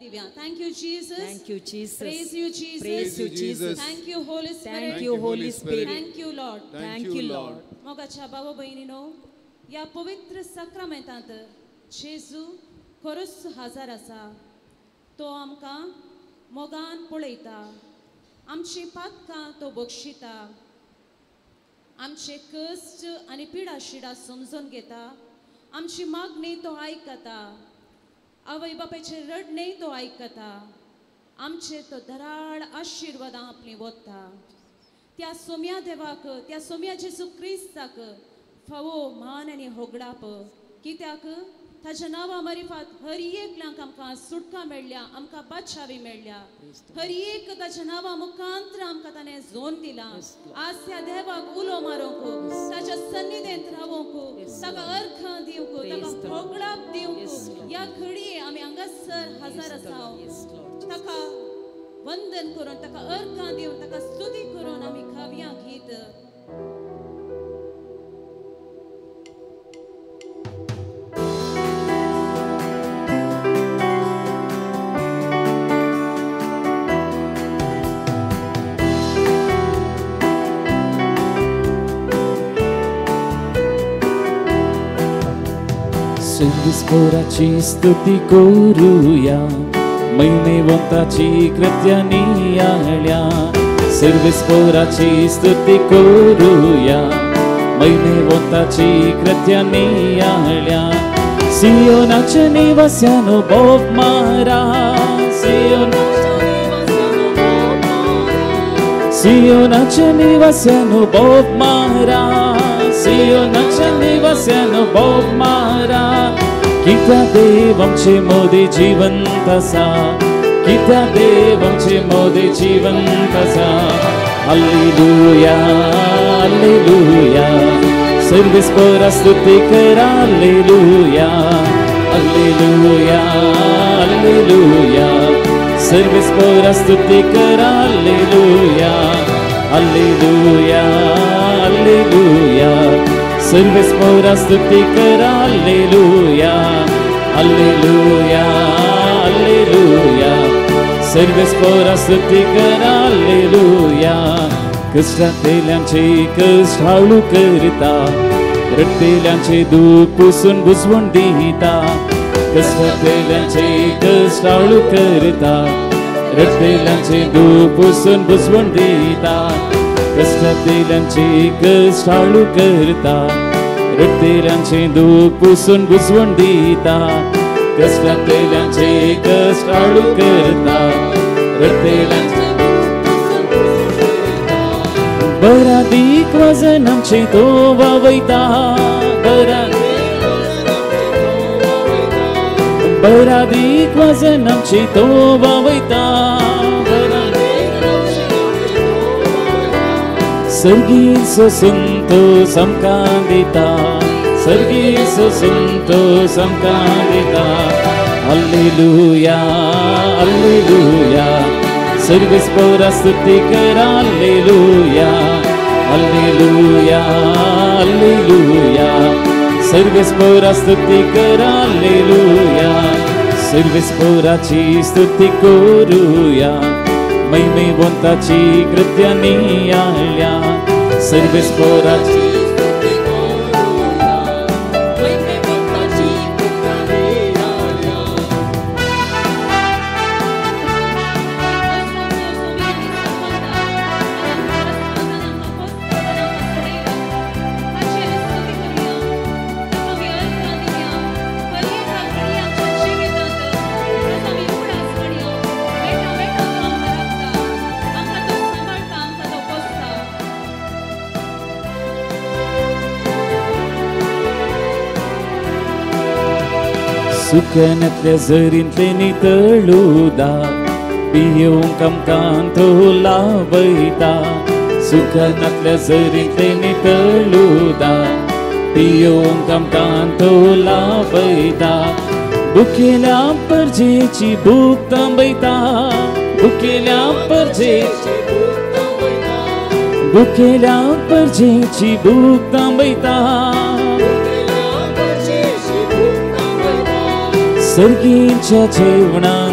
दिवया. Thank you Jesus. Thank you Jesus. Praise you Jesus. Praise you Jesus. Thank you Holy Spirit. Thank you Holy Spirit. Thank you Lord. Thank you Lord. मोगाच्या भावा भयणीनो, ह्या पवित्र साक्रामेंतांत जेजू खरोच हजर आसा. तो आमकां मोगान पळयता, आमची पातकां तो बक्षिता, आमचे कश्ट आनी पिडा शिडा समजून घेता, आमची मागणी तो आयकता, आवय बापायचें रडणें तो आयकता, आमचे तो धराळ आशिर्वादां आपली वता. त्या सोम्या देवाक, त्या सोम्या जेजू क्रिस्ताक फावो मान आनी होगडाप. कित्याक ताच्या नांवा मारिफात हर एकल्यांक आमकां सुटका मेळ्ळ्या, आमकां बादशावी मेळ्ळ्या. हर एक ताच्या नांवा मुखांतर आमकां ताणें जोन दिला. आज त्या देवाक उलो मारूंक, ताच्या सन्निधेंत रावूंक, ताका अर्खां दिवंक, ताका होगडाप दिवंक ह्या घडये आमी हांगासर हजर आसा. ताका वंदन करून, ताका अर्खां दिवन, ताका स्तुती करून आमी खावया गीत. सर्वेस्पोराची स्तुती करूया, महिमेवंताची कृत्य नियाळ्या. सर्वेस्पोराची स्तुती करूया, महिमेवंताची कृत्य नियाळ्या. सियोनाच्या निवास्यानो बोब मारा, सियोनाच्या निवास्यानो बोब मारा, सियोनाच्या निवास्यानो बोब मारा. कित्या देव आमचे मोदी जिवंत आसा, कित्या देव आमचे मोदी जिवंत आसा. हालेलुया हालेलुया, सर्वेस्पोरा स्तुती करा. हालेलुया हालेलुया हालेलुया, सर्वेस्पोरा स्तुती करा. हालेलुया हालेलुया हालेलुया, सर्वेस्पोरा स्तुती करा. हालेलुया हालेलुया हालेलुया, सर्वेस्पोरा स्तुती करा. हालेलुया. कश्टांतल्यांचे कश्ट हाळू करता, रडटेल्यांचे दूख पुसून बुजवून दिता. कश्टांतल्यांचे कश्ट हाळू करता, रडटेल्यांचे दूख पुसून बुजवून दिता. कश्टांतल्यांचे कश्ट हाळू करता, रडटेल्यांचे दूख पुसून बुजवून दिता. कश्टांतल्यांचे कश्ट हाळू करता, रडटेल्यांचे बरा दीक वजन आमचें तो वावयता. बरा दीक वजन आमचें तो वावयता. सर्गीचो संतोष आमकां दिता, सर्गीचो संतोष आमकां दिता. हालेलुया हालेलुया, सर्वेस्पोरा स्तुती करा. हालेलुया हालेलुया हालेलुया, सर्वेस्पोरा स्तुती करा. हालेलुया, सर्वेस्पोराची स्तुती करूया, महिमेवंताची कृत्य नियाळ्या. सर्वेस्पोराची स्तुती करूया, महिमेवंताची कृत्य नियाळ्या. सुकण्यातल्या झरींतले नितळुदा, पियोवंक आमकां तो लाभयता. सुकण्यातल्या झरींतले नितळुदा, पियोवंक आमकां तो लाभयता. भुकेल्या परजेची भूक थांबयता, भुकेल्या परजेची भूक थांबयता, भुकेल्या परजेची भूक थांबयता. सर्गीच्या जेवणान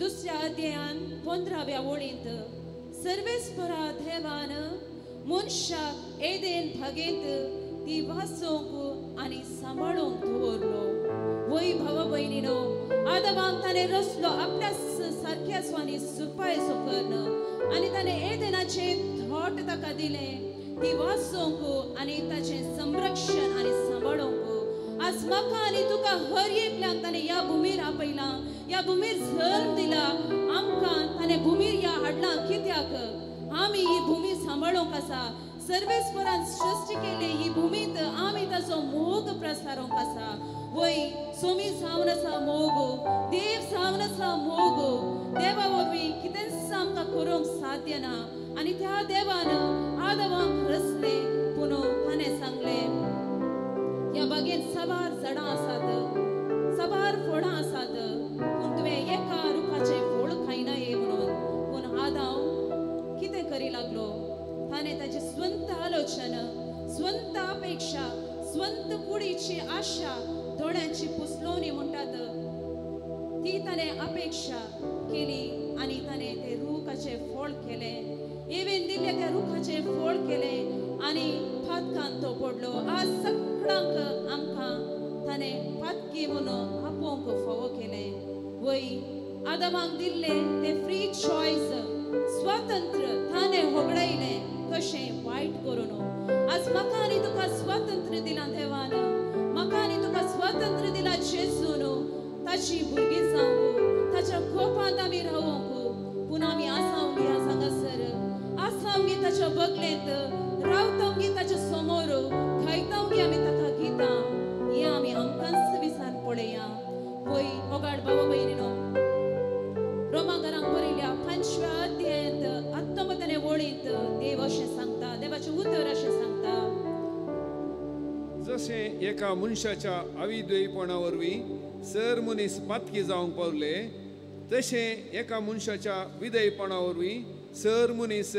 दुसऱ्या अध्यायान 15व्या वळींत सर्वेस्परा देवान मनशाक एदेन भागेंत ती वाचोवंक आनी सांबाळूंक दवरलो. वय भावा भयणीनो, आदमाक ताणें रचलो आपल्या सारक्याचो आनी सुरपायचो कर्ण आनी ताणें एदेनाचें थोट ताका दिलें ती वाचोवंक आनी ताचें संरक्षण आनी सांबाळूंक. आज म्हाका आनी तुका हर एकल्याक ताणें ह्या भुमीर आपयलां, ह्या भुमीर जल्म दिला. आमकां ताणें भुमीर ह्या हाडलां कित्याक? आमी ही भुमी सांबाळूंक आसा. सर्वेस्परान सृश्टी केली ही भुमींत आमी ताचो मोग प्रसारोंक आसा. वय सोमी जावन आसा मोग, देव जावन आसा मोग. देवा वरवीं कितेंच आमकां करूंक साध्य ना आनी त्या देवान आदमाक रचलें. पूण ताणें सांगलें ह्या बागेंत साबार झाडां आसात, साबार फळां आसात, पूण तुवें एका रुखाचें फळ खायना ये म्हणून. पूण आदांव कितें करी लागलो? ताणें ताची स्वंत आलोचना, स्वंत अपेक्षा, स्वंत कुडीची आशा, दोळ्यांची पुसलोवणी म्हणटात ती ताणें अपेक्षा केली आनी ताणें ते रुखाचें फळ केलें. एवेन दिल्ल्या त्या रुखाचें फळ केलें आनी पातकान तो पडलो. आज सगळ्यांक आमकां ताणें पातकी म्हणून आपोवंक फावो केलें. वय आदमाक दिल्लें तें फ्री चॉयस, स्वातंत्र्य ताणें होगडायलें कशें वायट करून. आज म्हाका आनी तुका स्वातंत्र्य दिलां देवान, म्हाका आनी तुका स्वातंत्र्य दिलां जेजून. ताची भुरगीं जावंक, ताच्या कोपांत आमी रावंक. पूण आमी आसा गे हांगासर, आसा गे ताच्या बगलेंत, रावता गे ताच्या समोर, खायता गे आमी ताका गितां. हें आमी आमकांच विचार पळया. वय मोगाळ बाबा भयणीनो, रोमागरांक बरयल्या 5व्या अध्यायांत 19 वळींत देव अशें सांगता, देवाचें उतर अशें सांगता, जशें एका मनशाच्या अविधेयपणा वरवीं सर मनीस पातकी जावंक पावले, तशें एका मनशाच्या विधेयपणा वरवीं सर मनीस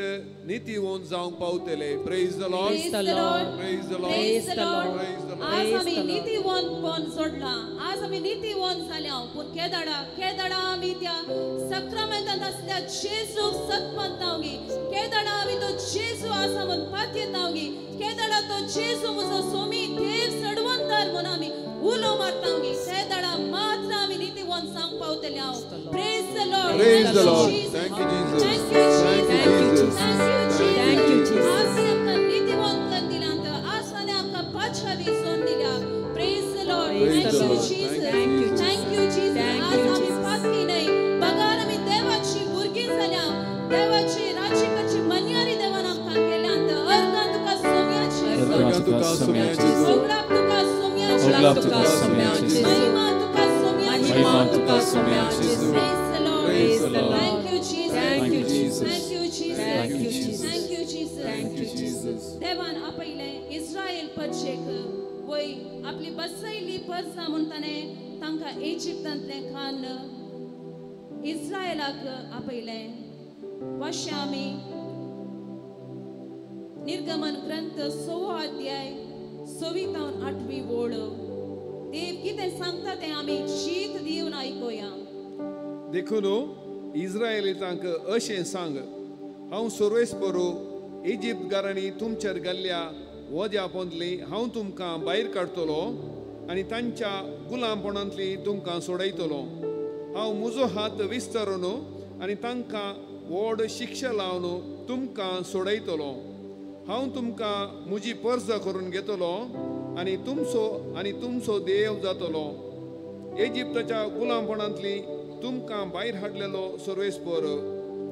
नितीवंत जावंक पावतले. Praise the Lord, praise the Lord, praise the Lord, praise the Lord. Praise the Lord. आज आमी नितीवंतपण सोडलां, आज आमी नितीवंत जाल्या. पूण केदाडा केदाडा आमी त्या सक्रामेंतांत आसल्या जेजूक सतमंताव गे, केदाडा आमी तो जेजू आसा म्हूण पातयेताव गे, केदाडा तो जेजू म्हजो सोमी देव सडवंतार म्हूण आमी उलो मारताव गे, केदाडा मात्र आमी नितीवंत जावंक पावतले. हांव praise the Lord, praise the Lord. Thank you Jesus, thank you Jesus, thank you Jesus. आज आमकां नितीवंत दिलां, आज ताणें आमकां पातशावी सोन दिल्या. Praise the Lord, praise the thank you Lord, Jesus, thank thank you Jesus. आज आमी पातकी न्हय, बगार आमी देवाची भुरगीं जाल्या. देवाची राज्यकाची मन्यारी देवान आमकां केल्यात. अर्गां तुका सोम्याची, अर्गां तुका सोम्याची, होगडाप तुका सोम्याची, होगडाप तुका सोम्याची, महिमा तुका सोम्याची, महिमा तुका सोम्याची. Praise the Lord, praise the Lord. Thank you Jesus, thank you Jesus, thank you Jesus, thank you Jesus, thank you Jesus, thank you Jesus. देवान आपयलें इस्रायल परशेक वय आपली बसयली परसा म्हूण ताणें तांकां इजिप्तांतलें खान इस्रायलाक आपयलें. वाशे आमी निर्गमन ग्रंथ 6वो अध्याय 6वी तावन 8वी वळ देव कितें सांगता तें आमी शीत दिवन आयकुया. देखून इस्रायलितांक अशें सांग, हांव सर्वेस्परू इजिप्तगारांनी तुमचेर घाल्ल्या वज्या पोंदली हांव तुमकां भायर काडटलो आनी तांच्या गुलामपणांतली तुमकां सोडयतलो. हांव म्हजो हात विस्तारून आनी तांकां व्हड शिक्षा लावन तुमकां सोडयतलो. हांव तुमकां म्हजी पर्जा करून घेतलो आनी तुमचो देव जातलो. इजिप्ताच्या गुलामपणांतली तुमकां भायर हाडलेलो सर्वेस्पर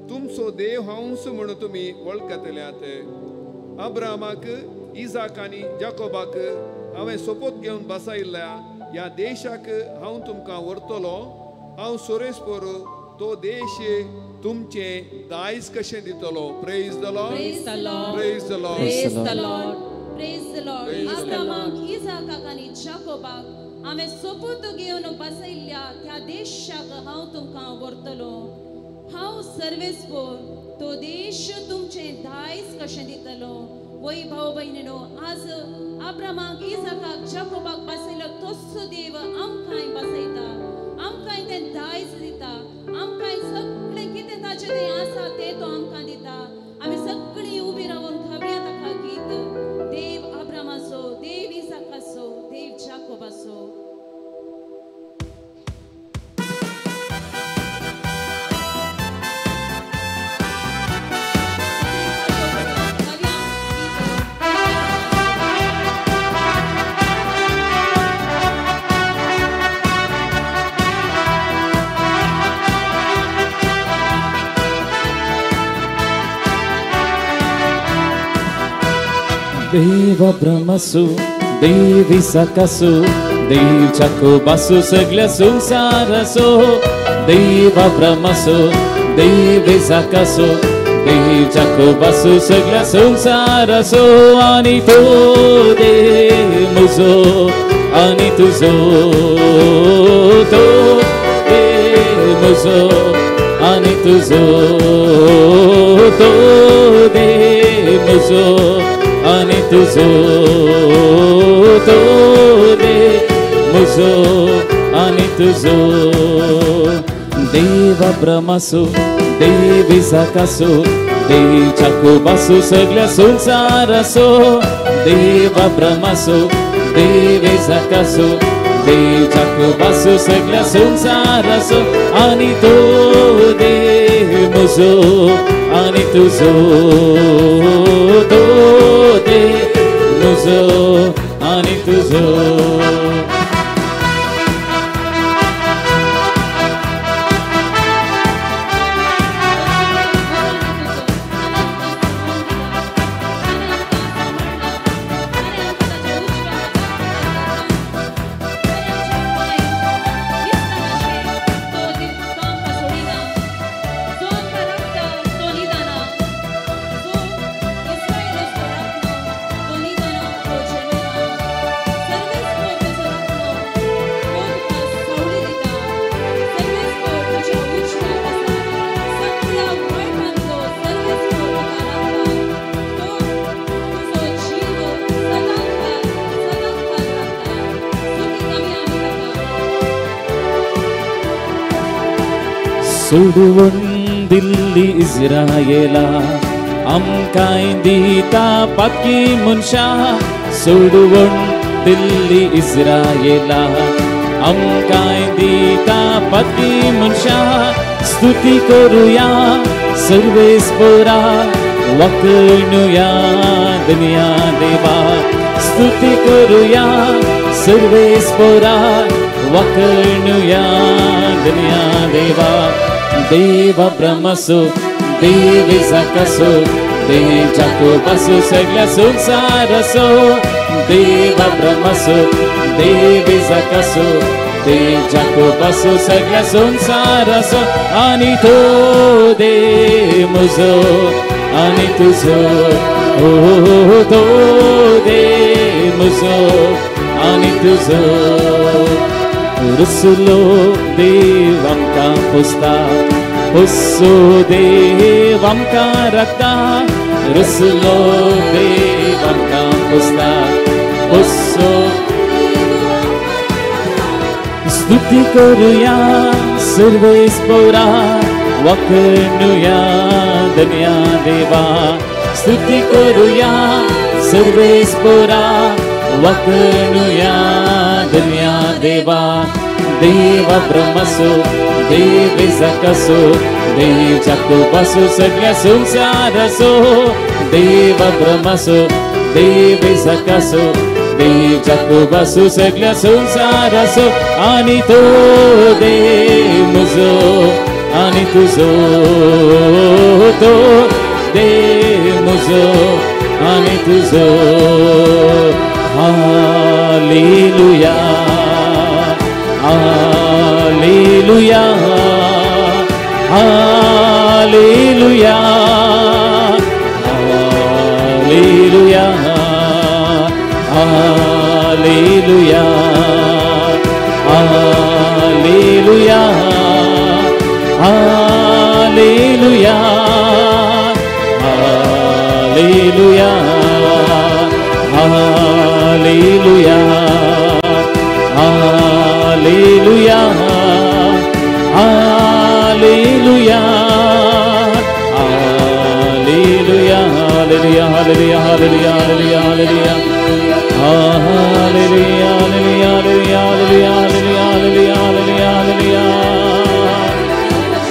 तुमचो देव हांवच म्हूण तुमी वळखतल्यात. अब्रामाक, इजाक आनी जाकोबाक हांवें सोपोत घेवन बसायिल्ल्या ह्या देशाक हांव तुमकां व्हरतलो. हांव सर्वेस्पर तो देश तुमचें दायज कशें दितलो. Praise the Lord, praise the Lord, praise the Lord, praise the Lord, praise the Lord. अब्रामाक, इजाकाक आनी जाकोबाक हांवें सोपूत घेवन बसयिल्ल्या त्या देशाक हांव तुमकां व्हरतलो. हांव सर्वेस्पर तो देश तुमचें दायज कशें दितलो. वय भाव भयणीनो, आज अब्रामाक, इजाकाक, जाकोबाक बसयलो तोच देव आमकांय बसयता. आमकां तें दायज दिता, आमकां सगळें कितें ताचें तें आसा तें तो आमकां दिता. आमी सगळीं उबी रावन गावया ताका गीत. देव अब्रामाचो, देव इसाकाचो, देव जाकोबाचो. देव ब्रह्मसु देव इसाकासु देव जाकोबासु सगळ्या संसारासो. देव ब्रह्मसु देव इसाकासु देव जाकोबासु सगळ्या संसारासो. आनी तो देव म्हजो आनी तुजो, तो देव म्हजो आनी तुजो, तो देव म्हजो आनी तुजो, तो देव म्हजो आनी तुजो. देव ब्रह्मासो देव इसाकासो देव जाकोबासो सगळ्या संसारासो. देव ब्रह्मासो देव इसाकासो देव जाकोबासो सगळ्या संसारासो. आनी तो देव म्हजो आनी तुजो, तो देव म्हजो आनी तुजो. सोडून दिल्ली इस्रायेला आमकांय दिता पाकी मनशां. सोडून दिल्ली इस्रायेला आमकांय दिता पाकी मनशां. स्तुती करुया सर्वेस्पोरा वखणुया दुनिया देवा. स्तुती करुया सर्वेस्पोरा वखणुया दुनिया देवा. देव ब्रह्मसो देव इसाकासो देव जाकोबासो सगळ्या संसारासो. देव ब्रह्मसो देव इसाकासो देव जाकोबासो सगळ्या संसारासो. आनी तो देव म्हजो आनी तुजो, ओ तो देव म्हजो आनी तुजो. रुसलो देव आमकां पोसता, पोसो देव आमकां राखता. रुसलो देव आमकां पोसता, पोसो. स्तुती करुया सर्वेस्पोरा वखणुया धन्या देवा. स्तुती करुया सर्वेस्पोरा वखणुया धन्या देवा. देव ब्रह्मसो देव इसाकासो देव जाकोबासो सगळ्या संसारासो. देव ब्रह्मसो देव इसाकासो देव जाकोबासो सगळ्या संसारासो. आनी तो देव म्हजो आनी तुजो, तो देव म्हजो आनी तुजो. Hallelujah hallelujah hallelujah hallelujah hallelujah hallelujah hallelujah hallelujah hallelujah hallelujah Hallelujah, hallelujah, hallelujah, hallelujah, hallelujah. Hallelujah, hallelujah, hallelujah, hallelujah, hallelujah, hallelujah, hallelujah.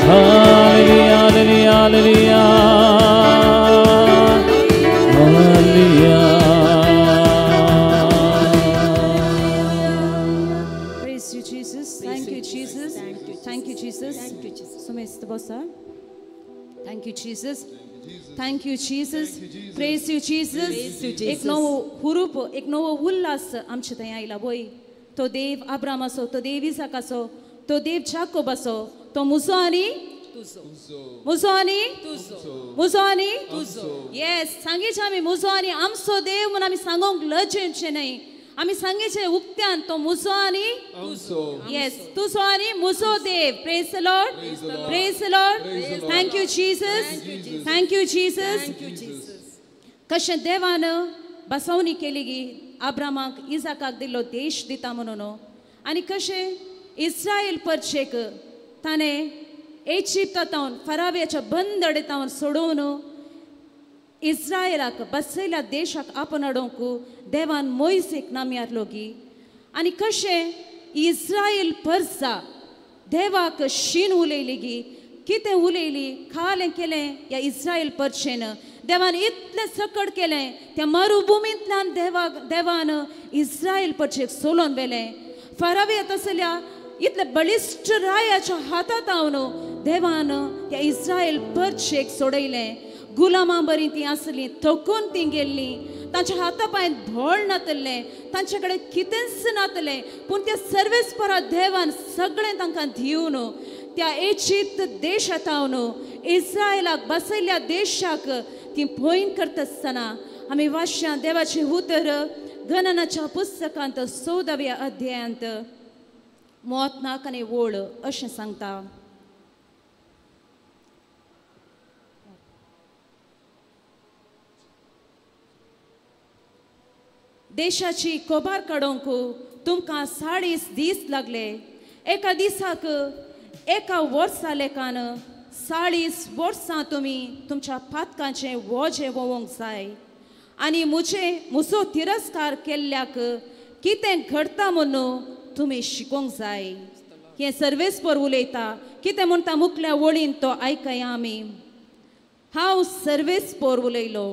Hallelujah, hallelujah, hallelujah. Hallelujah. Praise you, Jesus. Thank you, Jesus. Thank you, Jesus. Sumest bosa. Thank you, Jesus. Thank you, Jesus. Praise you, Jesus. एक नवो हुरूप, एक नवो उल्हास आमचे थंय आयला वय. तो देव अब्राम असो, तो देव इसाक असो, तो देव जाकोब असो, तो मुजो आनी तुजो, मुजो आनी तुजो, मुजो आनी तुजो. येस, सांगीचे आमी मुजो आनी आमचो देव म्हूण आमी सांगूंक लजेचें न्हय. आमी सांगीचे उक्त्यान तो मुजो आनी तुजो. येस, तुजो आनी मुजो देव. Praise the Lord, praise the Lord. Thank you Jesus, thank you Jesus. कशें देवान बसवणी केली गी अब्रामाक इजाकाक दिल्लो देश दिता म्हणून, आनी कशें इस्रायल परचेक ताणें इजिप्तांत फराव्याच्या बंदडेतावन सोडोवन इस्रायलाक बसयल्या देशाक आपण हाडूंक देवान मोयसेक नामयारलो गी. आनी कशें इस्रायल परसा देवाक शीन उलयली गी, कितें उलयली, खालें केलें ह्या इस्रायल परचेन देवान इतलें सकट केलें त्या मरुभुमींतल्यान देवाक देवान इस्रायल परचेक सोलोवन व्हेलें. फराव्यात आसल्या इतले बळिश्ट रायाच्या हातांत हांव देवान त्या इस्रायल परचेक सोडयलें. गुलामां बरी ती आसली, थकून ती गेल्ली, तांच्या हाता पांयांत भोळ नातलें, तांचे कडेन कितेंच नातलें, पूण त्या सर्वेस्परा देवान सगळें तांकां दिवन त्या इजिप्त देशांत हांव इस्रायलाक बसयल्ल्या देशाक ती भोंयन करता आसतना आमी वाचया देवाचें उतर गणनाच्या पुस्तकांत 14व्या अध्यायांत मोत नाक आनी वोळ अशें सांगता. देशाची कोबार काडूंक तुमकां 40 दीस लागले. एका दिसाक एका वर्सा लेखान 40 वर्सां तुमी तुमच्या पातकांचें वोजें वोवंक जाय. आनी म्हजे म्हजो तिरस्कार केल्ल्याक कितें घडटा म्हणून तुमी शिकोंक जाय. हें सर्वेस्पर उलयता. कितें म्हणटा मुखल्या वळीन तो आयकया आमी. हांव सर्वेस्पर उलयलो,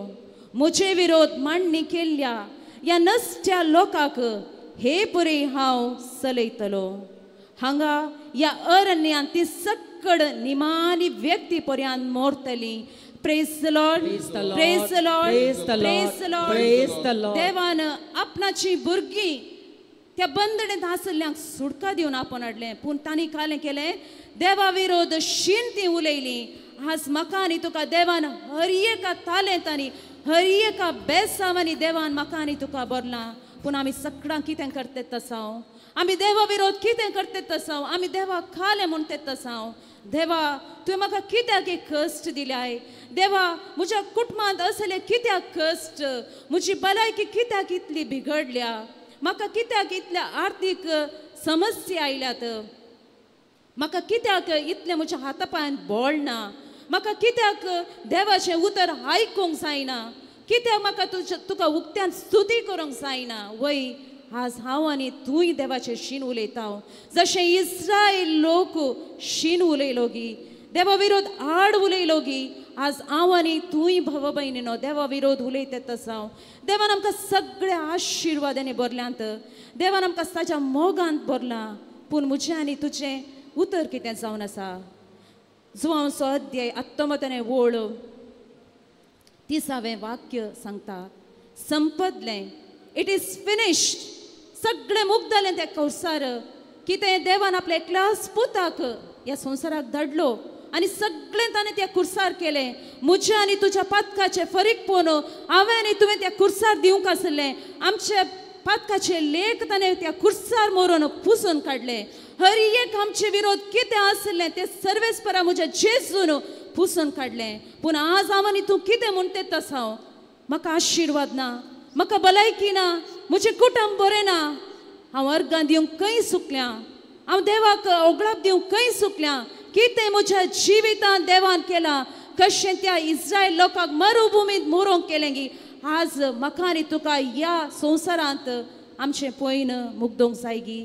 म्हजे विरोध मांडणी केल्ल्या ह्या नसत्या लोकांक हे परी हांव चलयतलो. हांगा ह्या अरण्यांत ती सक्कड निमानी व्यक्ती पर्यंत मोरतली. Praise the Lord, praise the Lord, praise the Lord. देवान आपणाची भुरगीं त्या बंदणेंत आसल्ल्यांक सुटका दिवन आपोवन हाडलें, पूण तांणी कालें केलें देवा विरोध शीण ती उलयली. आज म्हाका आनी तुका देवान हर एका तालेंतांनी, हर एका बेसांवांनी देवान म्हाका आनी तुका भरलां. पूण आमी सगळां कितें करतात तसांव, आमी देवा विरोध कितें करतात तसांव, आमी देवाक खालें म्हणटात तसांव. देवा तुवें म्हाका कित्याक एक कश्ट दिल्याय, देवा म्हज्या कुटुंबांत असले कित्याक कश्ट, म्हजी भलायकी कित्याक इतली बिगडल्या, म्हाका कित्याक इतल्या आर्थीक समस्या आयल्यात, म्हाका कित्याक इतलें म्हज्या हाता पांयांत बोळ ना, म्हाका कित्याक देवाचें उतर आयकूंक जायना, कित्याक म्हाका तुज्या तुका उक्त्यान स्तुती करूंक जायना. वय आज हांव आनी तूंय देवाचें शीण उलयता जशें इस्रायल लोक शीण उलयलो गी, देवा विरोध आड उलयलो गी, आज हांव आनी तूंय भाव भयणीनो देवा विरोध उलयता तसो. देवान आमकां सगळ्या आशिर्वादांनी भरल्यांत, देवान आमकां ताच्या मोगांत भरलां, पूण म्हजें आनी तुजें उतर कितें जावन आसा. जुवांचो अध्याय आत्मताने वोळ 30वें वाक्य सांगता, संपदलें, it is finished. सगळें मुगदलें त्या कंवसार. कितें देवान आपल्या एकल्याच पुताक ह्या संवसाराक धाडलो आनी सगळें ताणें त्या कुर्सार केलें. म्हज्या आनी तुज्या पातकाचें फरीक पोवन हांवें आनी तुवें त्या कुर्सार दिवंक आसलें. आमचे पातकाचे लेख ताणें त्या कुर्सार मरून पुसून काडलें. हर एक आमचे विरोध कितें आसलें तें सर्वेस्परा म्हज्या जेजून पुसून काडलें. पूण आज हांव आनी तूं कितें म्हणटा तसो, म्हाका आशिर्वाद ना, म्हाका भलायकी ना, म्हजें कुटुंब बरें ना, हांव अर्गां दिवंक खंय सुकल्या, हांव देवाक ओगळाप दिवंक खंय सुकल्या, कितें म्हज्या जिवितांत देवान केलां, कशें त्या इस्रायल लोकांक मरुभुमींत मोरोंक केलें गी आज म्हाका आनी तुका ह्या संवसारांत आमचें पयन मुगदोंक जाय गी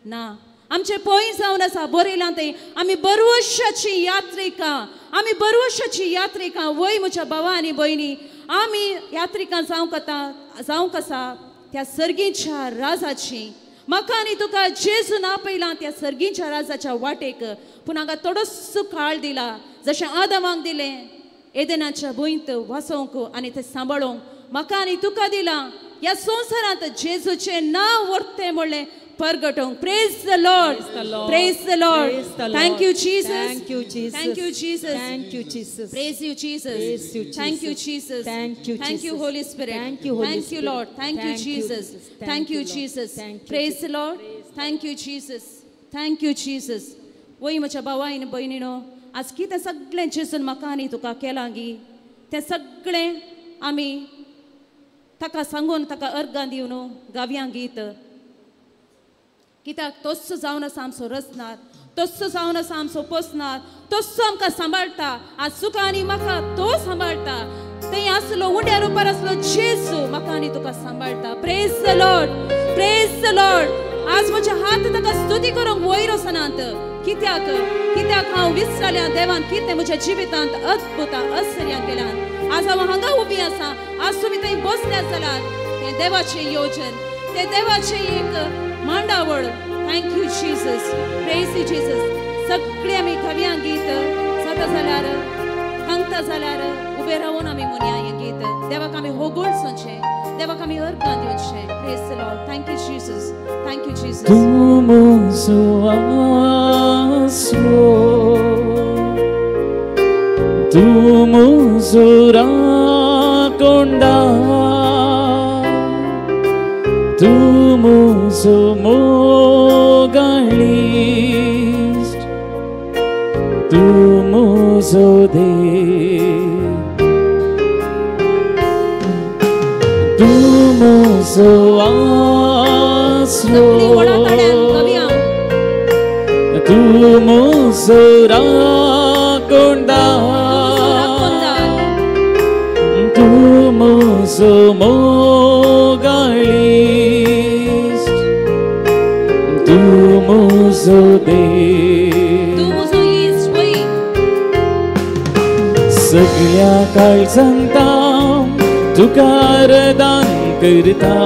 ना. आमचें पयन जावन आसा बरयलां तें आमी बरवशाची यात्रिकां, आमी बरवशाची यात्रिकां. वय म्हज्या भावा आनी भयणी, आमी यात्रिकां जावंक आतां जावंक आसा त्या सर्गीच्या राजाची. म्हाका आनी तुका जेजून आपयलां त्या सर्गीच्या राजाच्या वाटेक, पूण हांगा थोडोसो काळ दिला जशें आदमाक दिलें एदेनाच्या भुंयत वाचोवंक आनी तें सांबाळोंक. म्हाका आनी तुका दिलां ह्या संवसारांत जेजूचें नांव व्हरतें म्हणलें परगटोवंक. Praise the Lord, praise the Lord. Thank you Jesus, Thank you, Jesus. Thank you Jesus, Thank you, Jesus. Praise you Jesus, Praise you, thank you Jesus. Jesus, Thank you, thank you Jesus. Holy Spirit, Thank you, Holy thank you Spirit. Lord, thank you Thank you, Jesus, Jesus. Thank Thank you you, Lord. Jesus. Thank you, praise the Jesus. Lord, thank you Jesus, thank you Jesus. वय म्हज्या भावायन भयणीनो, आज कितें सगळें जेजून म्हाका आनी तुका केलां गी तें सगळें आमी ताका सांगून ताका अर्गां दिवन गावया गीत. कित्याक तोच जावन आसा आमचो रचनार, तोच जावन आसा आमचो पोसनार, तोच आमकां सांबाळटा. आज तुका आनी म्हाका तो सांबाळटा. थंय आसलो उंड्या रुपार आसलो जेजू म्हाका आनी तुका सांबाळटा. Praise the Lord, praise the Lord. आज म्हजे हात ताका स्तुती करूंक वयर वचनात. कित्याक कित्याक हांव विसरल्या देवान कितें म्हज्या जिवितांत अद्भुतां आश्चर्यां केल्यान. आज हांव हांगा उबी आसा, आज तुमी थंय बसल्या जाल्यार तें देवाचें योजन, तें देवाचें एक मांडावळ. Thank you Jesus, praise you Jesus. सगळीं आमी गावया गीत जाता जाल्यार सांगता जाल्यार उबे रावून आमी म्हणया हें गीत. देवाक आमी होगोळचें, देवाक आमी अर्गां दिवचें. Praise the Lord, thank you Jesus, thank you Jesus. तूं म्हजो आसरो, तूं म्हजो राखणदार, तूं म्हजो मोगाळीश्ट, तूं म्हजो देव, तूं म्हजो आसरो, सगळीं व्हडा ताळ्यान गावया. तूं म्हजो राखणदार, तूं म्हजो मोगाळीश्ट, तूं म्हजो देव. तूं म्हजो इश्ट वय. सगळ्या काळजांत तुका आरदान करता,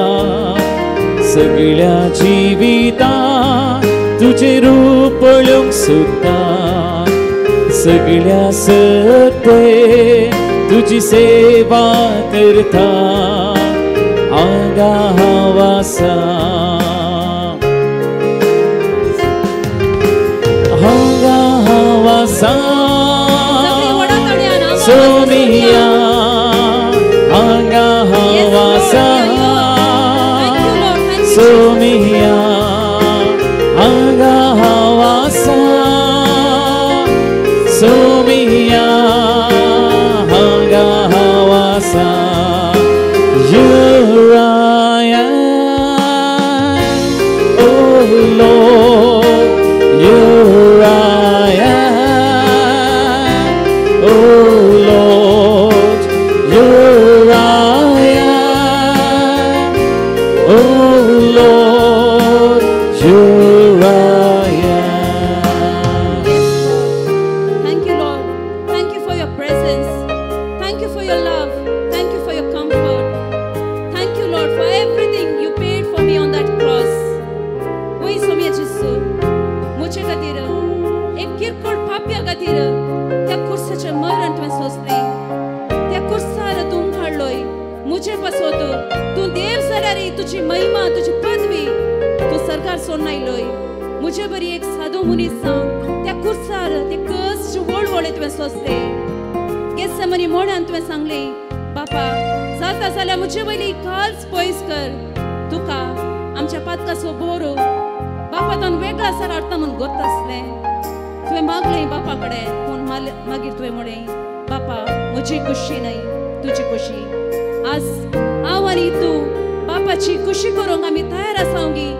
सगळ्या जिवितांत तुजें रूप पळोवंक सोदता, सगळ्या सत्ते तुजी सेवा करता. हांगा हांव आसा, हांगा हांव आसा, सगळीं व्हडा ताळ्यान हांगा सोमिया, हांगा हांव आसा, Thank you Lord, thank you Somiya, हांगा हांव आसा, सोमिया, हांगा हांव आसा. Here I am, oh Lord, here I am, oh Lord, here I am, oh Lord, here I am. Yes, Lord. Thank you, Lord. Thank you for your presence. Thank you for your love. Thank you for your comfort. Thank you, Lord, for everything you paid for me on that cross. वय सोम्या जेजू, म्हजे खातीर एक किरकोळ पापया खातीर त्या कुर्साचें मरण तुवें सोंसलें. त्या कुर्सार तूं काडलोय म्हजे पासत. तूं देव जाल्यार तुजी महिमा, तुजी पदवी तूं सरकार सोडून आयलोय. म्हजे बरी एक सादो मनीस जावन त्या कुर्सार ते कश्ट वळवळे तुवें सोंसले. गेत्सेमनी मोड्यान तुवें सांगलें, बापा जाता जाल्यार म्हजे वयली काळज पयस कर, तुका आमच्या पातकाचो बोरो बापा तान वेगळा सर हाडटा म्हूण गोत आसलें. तुवें मागलें बापा कडेन, पूण मागीर तुवें म्हणलें, बापा म्हजी खुशी न्हय तुजी खुशी. आज हांव आनी तूं बापाची खुशी करूंक आमी तयार आसावंगी.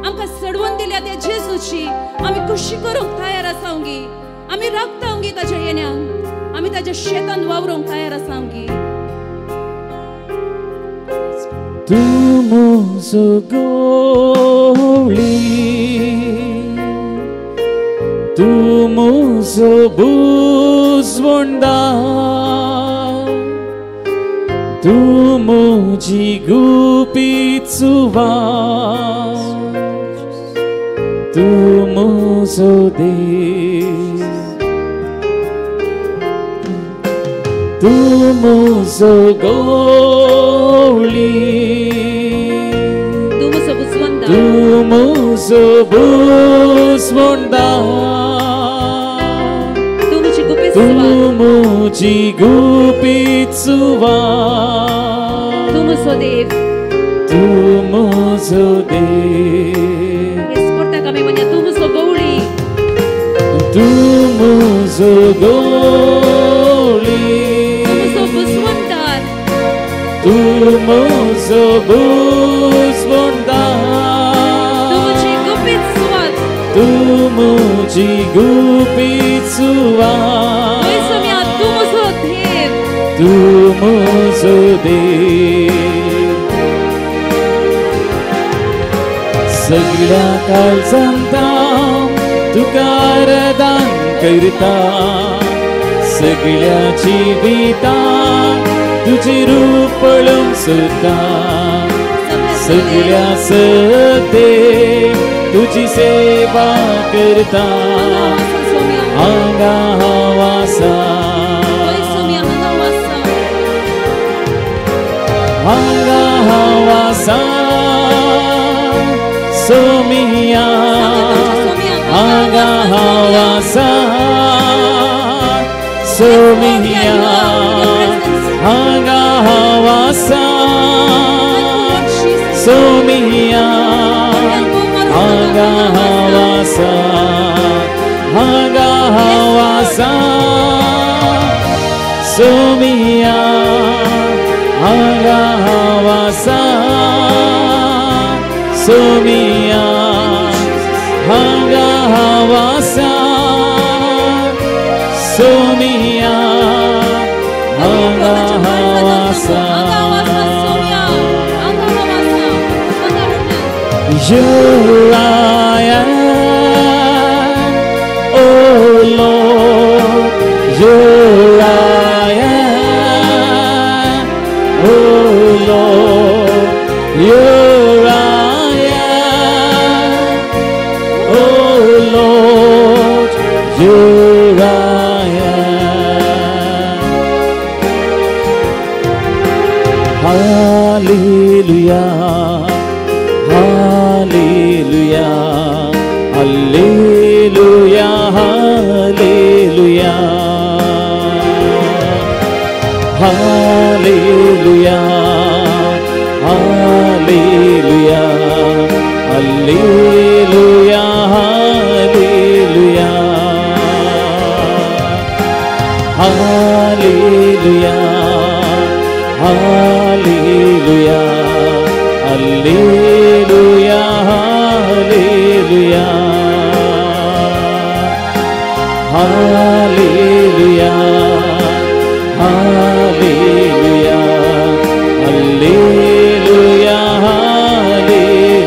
आमकां सडवून दिल्या त्या जेजूची आमी खुशी करूंक तयार आसावंगी. आमी राखतावंगी ताच्या येण्याक. आमी ताच्या शेतान वावरूंक तयार आसा गी. तूं म्हजो गोवळी, तूं म्हजो बुजवंदार, तूं म्हजी गुपीत सुवात, तूं म्हजो देव, तूं म्हजो गोवळी, तूं म्हजो बुजवंदार, तूं म्हजो बुजवंदार, तूं म्हजी गुपीत तूं सुवात, म्हजी गुपीत सुवात, तूं म्हजो देव, तूं म्हजो देव. येस परताक आमी म्हणया, तूं म्हजो गवळी, तूं म्हजो गोवळी, तूं म्हजो बुजवंदार, तूं म्हजो बुजवंदार, तूं म्हजी गुपीत सुवात, तूं म्हजी गुपीत सुवात, होय सोम्या, तूं म्हजो देव, तूं म्हजो देव. सगळ्या काळजांत तुका आराधन करता, सगळ्या जिवितांत तुजें रूप पळोवंक सोदता, सगळ्या सते तुजी सेवा करता, हांगा हांव आसा, हांगा हांव आसा सोमिया, हांगा हांव आसा सोमिया, हांगा हांव आसा सोमिया, हांगा हांव आसा, हांगा हांव आसा सोमिया, हांगा हांव आसा सोमिया, हांगा हांव आसा सोमिया, हांगा हांव आसा. Here I am, oh Lord, here I am, oh Lord, here I am, oh Lord, here I am. Hallelujah, Hallelujah, Hallelujah, Hallelujah, Hallelujah, Hallelujah, Hallelujah, Hallelujah, Hallelujah, Hallelujah, Hallelujah, Hallelujah, Hallelujah, Hallelujah, Hallelujah, Hallelujah.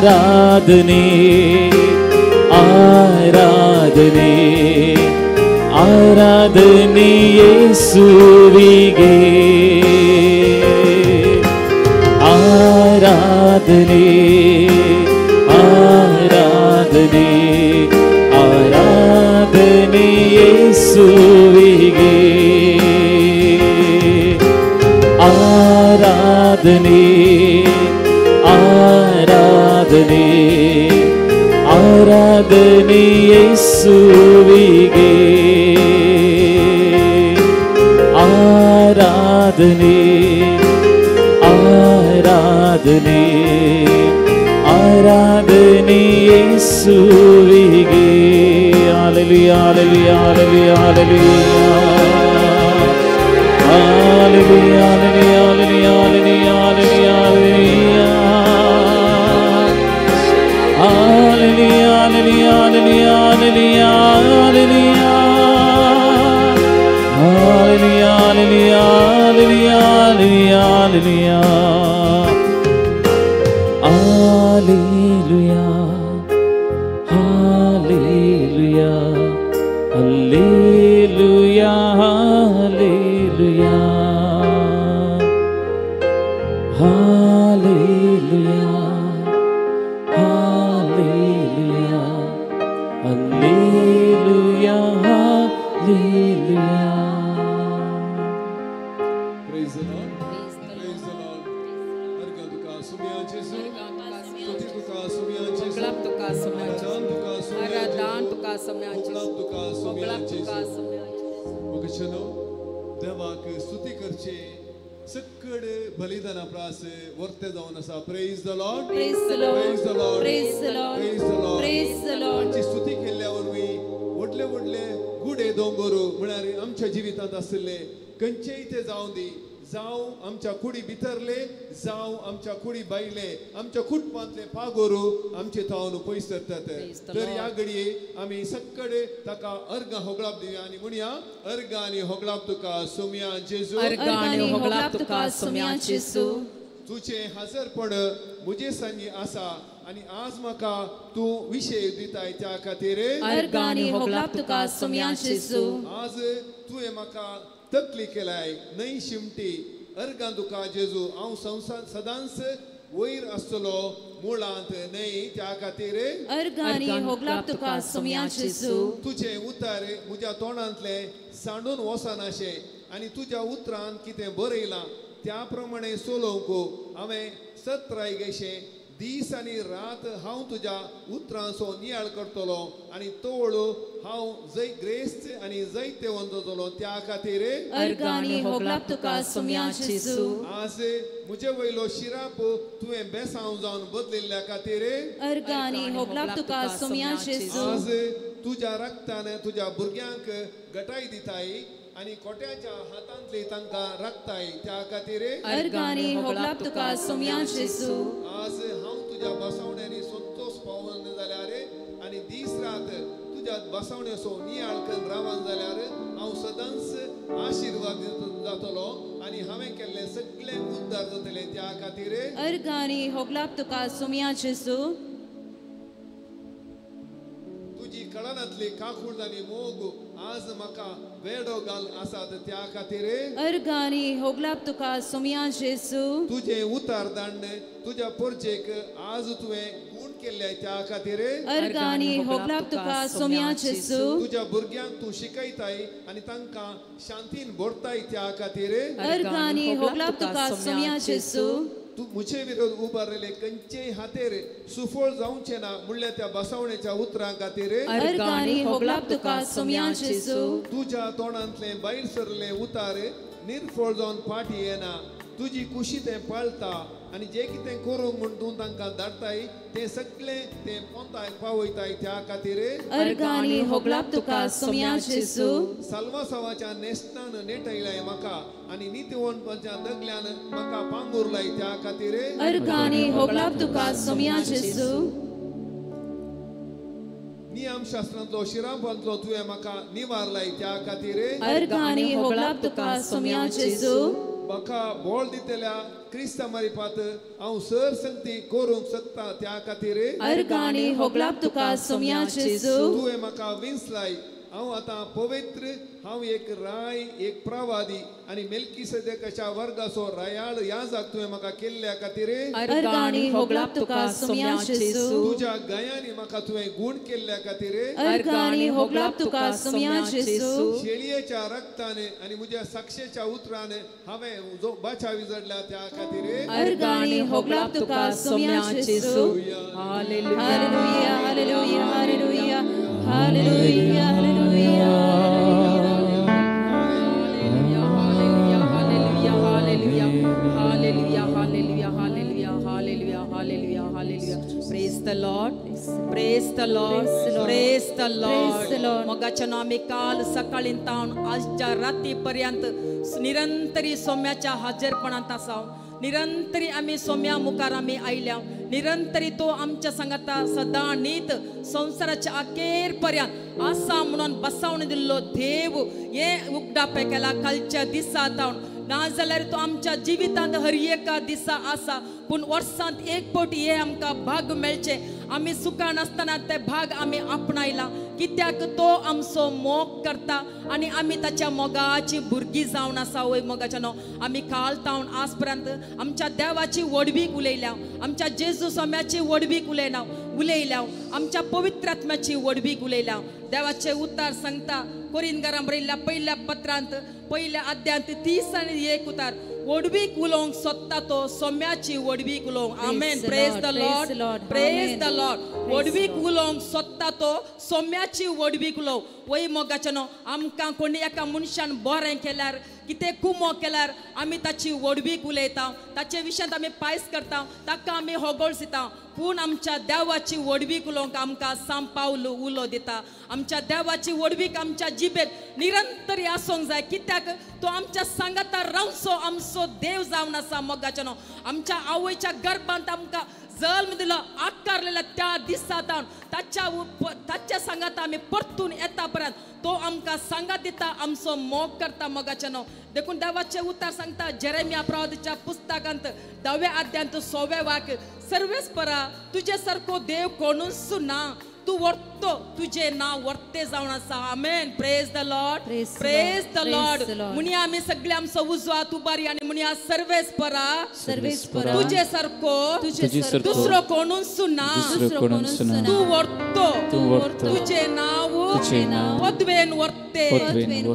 आराधने, आराधने, आराधने येसुविगे, आराधने, आराधने, आराधने येसुविगे, आराधने, आराधने, आराधने येसुविगे, आराधने, आराधने, आराधने येसुविगे. Hallelujah, hallelujah, hallelujah, hallelujah, hallelujah, hallelujah, hallelujah, hallelujah, hallelujah, hallelujah, hallelujah, Hallelujah, hallelujah, hallelujah, hallelujah, hallelujah, hallelujah, hallelujah, hallelujah, hallelujah. Praise the Lord. Praise the Lord. अर्घ तुका सुम्या जेजू, स्तुती तुका सुम्या जेजू, होगळाप तुका सुम्या आराधन तुका सुम्या आराधन तुका सुम्या होगळाप तुका सुम्या होगळाप तुका जेजू. सुम्या मुखचनो देवाक स्तुती करचे सक्कड बलिदाना प्रास वर्ते जावन आसा. Praise the Lord. Praise the Lord. Praise the Lord. Praise the Lord. Praise the Lord. Praise the Lord. आमची स्तुती केल्ल्या वरवीं व्हडले व्हडले गुडे दोंगर म्हळ्यार आमच्या जिवितांत आशिल्ले खंयचेय ते जावं दी, जावं आमच्या कुडी भितरले, जावं आमच्या कुडी भायले, आमच्या कुटुंबांतले पागोरू आमचे थावन पयस सरतात. Praise the तर Lord. ह्या घडये आमी सक्कडे ताका अर्घां होगळाप दिवया आनी म्हणया, अर्घां आनी होगळाप तुका सुम्या जेजू, अर्घां आनी होगळाप तुका सुम्या जेजू. तुजें हाजरपण म्हजे संगी आसा आनी आज म्हाका तूं विशय दिताय त्या खातीर. अर्घां आनी होगळाप तुका सुम्या जेजू. आज तुवें म्हाका तकली केलाय न्हय शिमटी. अर्घां तुका जेजू, हांव संवसार सदांच वयर आसतलो मुळांत न्हय त्या खातीर. अर्घां आनी होगळाप तुका सुम्या जेजू. तुजें उतर म्हज्या तोंडांतलें सांडून वचनाशें आनी तुज्या उतरान कितें बरयलां त्या प्रमाणे चलोवंक हांवें सत्राय गेशें दीस आनी रात हांव तुज्या उतरांचो नियाळ करतलो आनी तोळ हांव जय ग्रेस्त आनी जैतेवंत जातलो त्या खातीर. अर्घां आनी होगळाप तुका सुम्या जेजू. आज म्हजे वयलो शिराप तुवें बेसांव जावन बदलिल्ल्या खातीर. अर्घां आनी होगळाप तुका सुम्या जेजू. आज तुज्या रक्तान तुज्या भुरग्यांक गटाय दिताय आनी कोट्याच्या हातांतली तांकां राखताय त्या खातीर. अर्घां आनी होगळाप तुका सुम्या जेजू. आज हांव तुज्या बसवण्यांनी संतोष पावन जाल्यार आनी दीस रात तुज्या बसवण्याचो नियाळ करून रावन जाल्यार हांव सदांच आशिर्वाद जातलो आनी हांवें केल्ले सगळे उद्धार जातले त्या खातीर. अर्घां आनी होगळाप तुका सुम्या जेजू. तुजी कळनांतली काकूळ आनी मोग आज म्हाका वेडो घाल आसात त्या खातीर. अर्घां आनी होगळाप तुका सुम्या जेजू. तुजें उतार दांड तुज्या पोरचेक आज तुवें गूण केल्ले त्या खातीर. अर्घां आनी होगळाप तुका सुम्या जेजू. तुज्या भुरग्यांक तूं शिकयताय आनी तांकां शांतीन भरताय त्या खातीर. अर्घां आनी होगळाप तुका सुम्या जेजू. तूं म्हजे विरोध उबारले खंयचेय हातेर सुफळ जावचें ना म्हणल्यार त्या बसवण्याच्या उतरां खातीर. अर्घां आनी होगळाप तुका सुम्या जेजू. तुज्या तोंडांतलें भायर सरलें उतार निर्फळ जावन फाटी येना. तुजी कुशी तें पाळटा आनी जें कितें करूंक म्हूण तूं तांकां धाडटाय तें सगळें तें पोंताक पावयताय त्या खातीर. अर्घां आनी होगळाप तुका सुम्या जेजू. साल्वासावाच्या नेस्तान नेटयलाय म्हाका आनी नितीवंतपणाच्या दगल्यान म्हाका पांगुरलाय त्या खातीर. अर्घां आनी होगळाप तुका सुम्या जेजू. नियमशास्त्रांतलो शिरापांतलो तुवें म्हाका निवारलाय त्या खातीर. अर्घां आनी होगळाप तुका सुम्या जेजू. म्हाका बोळ दितल्या क्रिस्ता मारिपात हांव सर संगती करूंक शकता त्या खातीर. अर्घां आनी होगळाप तुका सुम्या जेजू. तुवें म्हाका विंचलाय, हांव आतां पवित्र, हांव एक राय, एक प्रवादी आनी मेल्कीसेदेकाच्या वर्गाचो रायाळ याजक तुवें म्हाका केल्ल्या खातीर. अर्घां आनी होगळाप तुका सुम्या जेजू. तुज्या गयांनी म्हाका तुवें गूण केल्ल्या खातीर. अर्घां आनी होगळाप तुका सुम्या जेजू. शेळयेच्या रक्तान आनी म्हज्या साक्षेच्या उतरान हांवें जो बाचाव जडला त्या खातीर. अर्घां आनी होगळाप तुका सुम्या जेजू. Hallelujah. Hallelujah, hallelujah, hallelujah, hallelujah, hallelujah. Hallelujah, hallelujah, hallelujah, hallelujah, hallelujah, hallelujah, hallelujah, hallelujah. Praise the Lord. Praise the Lord. Praise the Lord. मोगाच्या नामी काल सकाळी तावन आजच्या रातीपर्यंत निरंतरी सोम्याच्या हाजेरपणांत आसाव. निरंतरी आमी सोम्या मुखार आमी आयल्या. निरंतरी तो आमच्या संगाता सदां नीत संवसाराच्या अखेर पर्यंत आसा म्हणून बसावन दिल्लो देव हे उगडापे केला. कालच्या दिसा तावन ना जाल्यार तो आमच्या जिवितांत हर एका दिसा आसा पूण वर्सांत एक फावटी हे आमकां भाग मेळचे आमी सुखान आसतना ते भाग आमी आपणायला कित्याक तो आमचो मोग करता आनी आमी ताच्या मोगाची भुरगीं जावन आसा वय मोगाच्या न्हू आमी काल तावन आज पर्यंत आमच्या देवाची व्हडवीक उलयल्या आमच्या जेजू स्वाम्याची व्हडवीक उलयल्या आमच्या पवित्र आत्म्याची व्हडवीक उलयल्या देवाचे उतार सांगता कोरिंदकारां बरयल्ल्या पयल्या पत्रांत पयल्या अध्यांत 30 आणि 1 उतार व्हडवीक उलोवंक सोदता तो सोम्याची व्हडवीक उलोवंक. आमेन. Praise the Lord. Praise the Lord. व्हडवीक उलोवंक सोदता तो सोम्याची व्हडवीक उलोव. वय मोगाच्या न्हू आमकां कोणी एका मनशान बरें केल्यार कितें कुमो केल्यार आमी ताची व्हडवीक उलयता ताचे विशयांत आमी पायस करता ताका आमी होगोळसिता पूण आमच्या देवाची व्हडवीक उलोवंक आमकां सांपावल उलो दिता. आमच्या देवाची व्हडवीक आमच्या जिबेत निरंतर आसूंक जाय कित्याक तो आमच्या सांगाता रावचो आमचो देव जावन आसा. मोगाच्या न्हू आमच्या आवयच्या गर्भांत आमकां जल्म दिलो आकारलेल्या त्या दिसा ताच्या ताच्या सांगाता आमी परतून येता पर्यंत तो आमकां सांगात दिता आमचो मोग करता. मोगाच्या न्हू देखून देवाचे उतार सांगता जेरेमिया प्रवादाच्या पुस्तकांत 10व्या अध्यांत 6व्या वाक्य सर्वेस्परा तुजे सारको देव कोणूच ना तूं वर्तो तुजें नांव वर्ते जावन आसा. आमेन. Praise the Lord. Praise the Lord. म्हणया आमी सगळे आमचो उजवा हात उबारी आनी म्हणया सर्वेस्परा तुजे सारको दुसरो कोणूच ना तूं वर्तो तुजें नांव पदवेन वर्ते.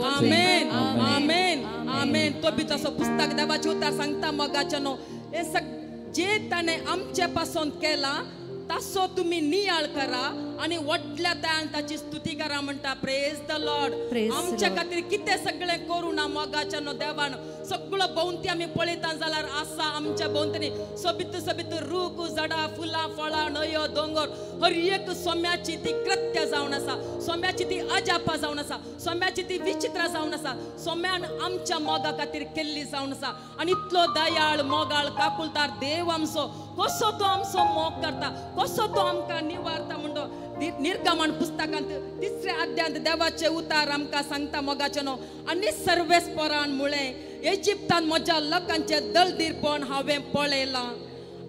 आमेन. आमेन. आमेन. तो बी तसो पुस्तक देवाचें उतार सांगता मोगाच्या न्हू हें जे ताणें आमचे पासून केलां तासो तुमी नियाळ करा आनी व्हडल्या दयान ताची स्तुती करा म्हणटा. Praise the Lord. आमच्या खातीर कितें सगळें करूं ना मोगाच्या न्हू देवान सगळो भोंवती आमी पळयता जाल्यार आसा आमच्या भोंवतणी सोबीत सोबीत रूख झाडां फुलां फळां न्हंयो दोंगर हर एक सोम्याची ती कृत्य जावन आसा सोम्याची ती अजापा जावन आसा सोम्याची ती विचित्र जावन आसा सोम्यान आमच्या मोगा खातीर केल्ली जावन आसा. आनी इतलो दयाळ मोगाळ काकुलतार देव आमचो कसो तो आमचो मोग करता कसो तो आमकां निवारता म्हणटो निर्गमन पुस्तकांत 3ऱ्या अध्यांत देवाचे उतार आमकां सांगता मोगाचे न्हू आनी सर्वेस्परान म्हळें इजिप्तान म्हज्या लोकांचें दलदीरपण हांवें पळयलां